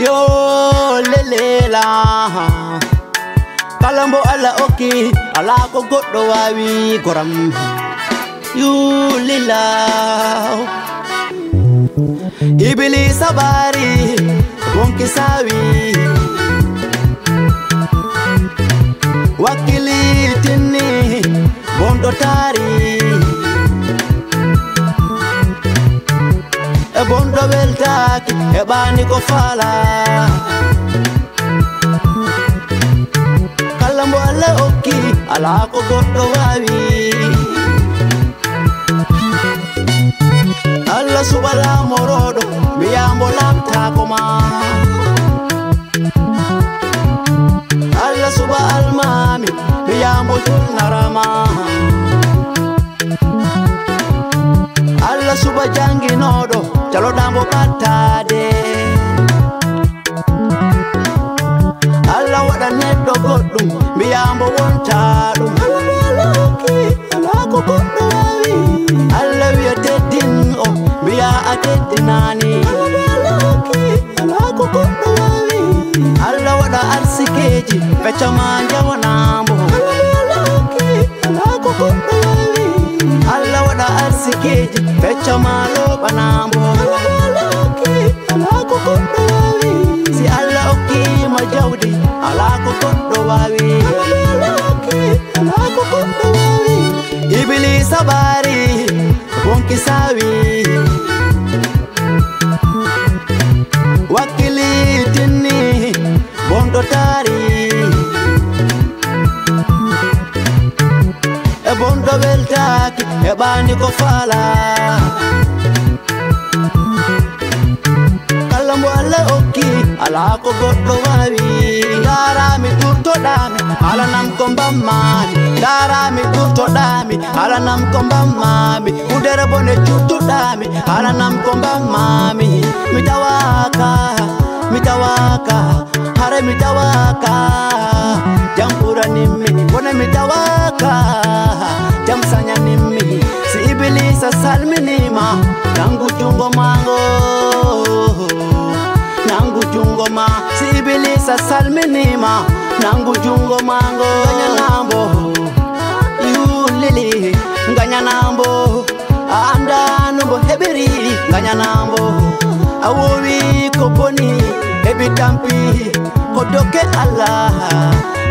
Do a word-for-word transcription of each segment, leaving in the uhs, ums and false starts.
Yo lelela, kala mbo Allah okki, alaa ko goɗɗo waawi goram. Yo lila, Ibiliisa ɓaari, bonki saawi, wakkili tinni, bonɗo taari. E bonɗo weltaaki, heɓaani ko faalaa. Kala mbo Allah okki, alaa ko goɗɗo waawi. Allah suɓa laamorooɗo, mbiyaa mbo laaɓtaako ma. Allah suɓa almaami, mbiyaa mbo julnara ma. Allah suɓa jannginooɗo, caloɗaa mbo ɓattaade. Allah waɗa neɗɗo goɗɗum, mbiyaa mbo wontaa ɗum. Kala mbo Allah okki, alaa ko goɗɗo waawi. Allah wiya teddin o, mbiyaa a teddinaani. Kala mbo Allah okki, alaa ko goɗɗo waawi. Allah waɗa arsikeeji, fecca ma njawanaa mbo. Kala mbo Allah okki, alaa ko goɗɗo waawi. Allah waɗa arsikeeji, fecca ma looɓanaa mbo. Kala mbo Allah okki, alaa ko goɗɗo waawi. Si Allah okki ma jawdi, alaa ko goɗɗo waawi. Kala mbo Allah okki, alaa ko goɗɗo waawi. Ibiliisa ɓaari, bonki saawi, wakkili tinni, bonɗo taari. E bonɗo weltaaki, heɓaani ko faalaa. Kala mbo Allah okki, alaa ko goɗɗo waawi. Ndaaraami, ɗurtoɗaami, alanam ko mbammaami. Ndaaraami, ɗurtoɗaami, alanam ko mbammaami. Udere bone cuttuɗaami, alanam ko mbammaami. Mi tawaaka, mi tawaaka, hare mi tawaaka. Jam ɓuranimmi, bone mi tawaaka. Jam sañanimmi. Si Ibiliisa salminiima, nanngu junngo maango. Nanngu junngo ma. Si Ibiliisa salminiima, nanngu junngo maango. Ngañanaa mbo. Yuu lili, ngañanaa mbo. A anndaa no mbo heɓiri, ngañanaa mbo. A woowi ko boni, heɓi tampi, ko dokke Allah.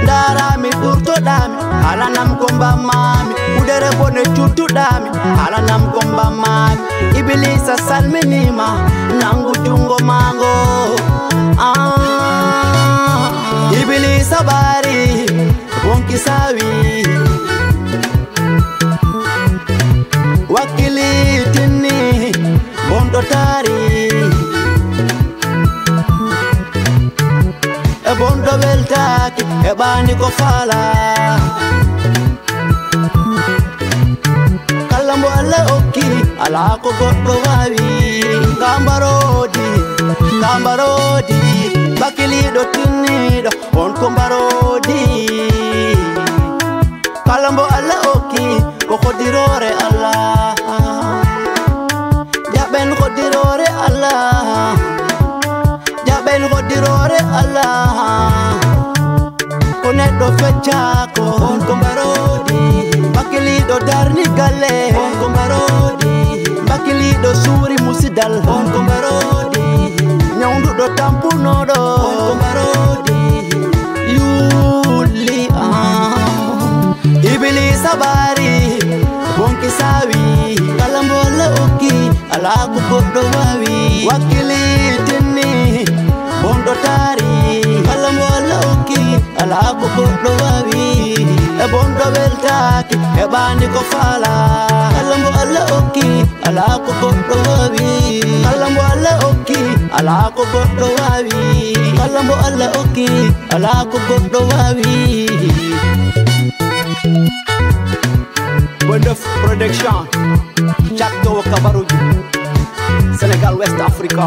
Ndaaraami, ɗurtoɗaami, alanam ko mbammaami. Udere bone cuttuɗaami, alanam ko mbammaami. Ibiliisa salminiima, nanngu junngo maango. Ah, Ibiliisa ɓaari, bonki saawi, wakkili tinni, bonɗo taari. E bonɗo weltaaki, heɓaani ko faalaa. Kala mbo Allah okki, alaa ko goɗɗo waawi. Kambaroodi, kambaroodi, bakiliiɗo tinniiɗo, on ko mbaroodi. Kala mbo Allah okki, ko hoddiroore Allah. Jaɓen hoddiroore Allah. Jaɓen hoddiroore Allah. Ko neɗɗo feccaako, on ko mbaroodi. Bakiliiɗo darni galle, on ko mbaroodi. Bakiliiɗo suuri musidal, on ko mbaroodi. Ñawnduɗo tampunooɗo, on ko mbaroodi. Yuulli am. Ibiliisa ɓaari, bonki saawi. Kala mbo Allah okki, alaa ko goɗɗo waawi. Wakkili tinni, bonɗo taari. Kala mbo Allah okki, alaa ko goɗɗo waawi. E bonɗo weltaaki, heɓaani ko faalaa. Kala mbo Allah okki, alaa ko goɗɗo waawi. Kala mbo Allah okki, alaa ko goɗɗo waawi. Kala mbo Allah okki, alaa ko goɗɗo waawi. Bondof Production, Cakto Kabaruji, Sénégal, West Africa.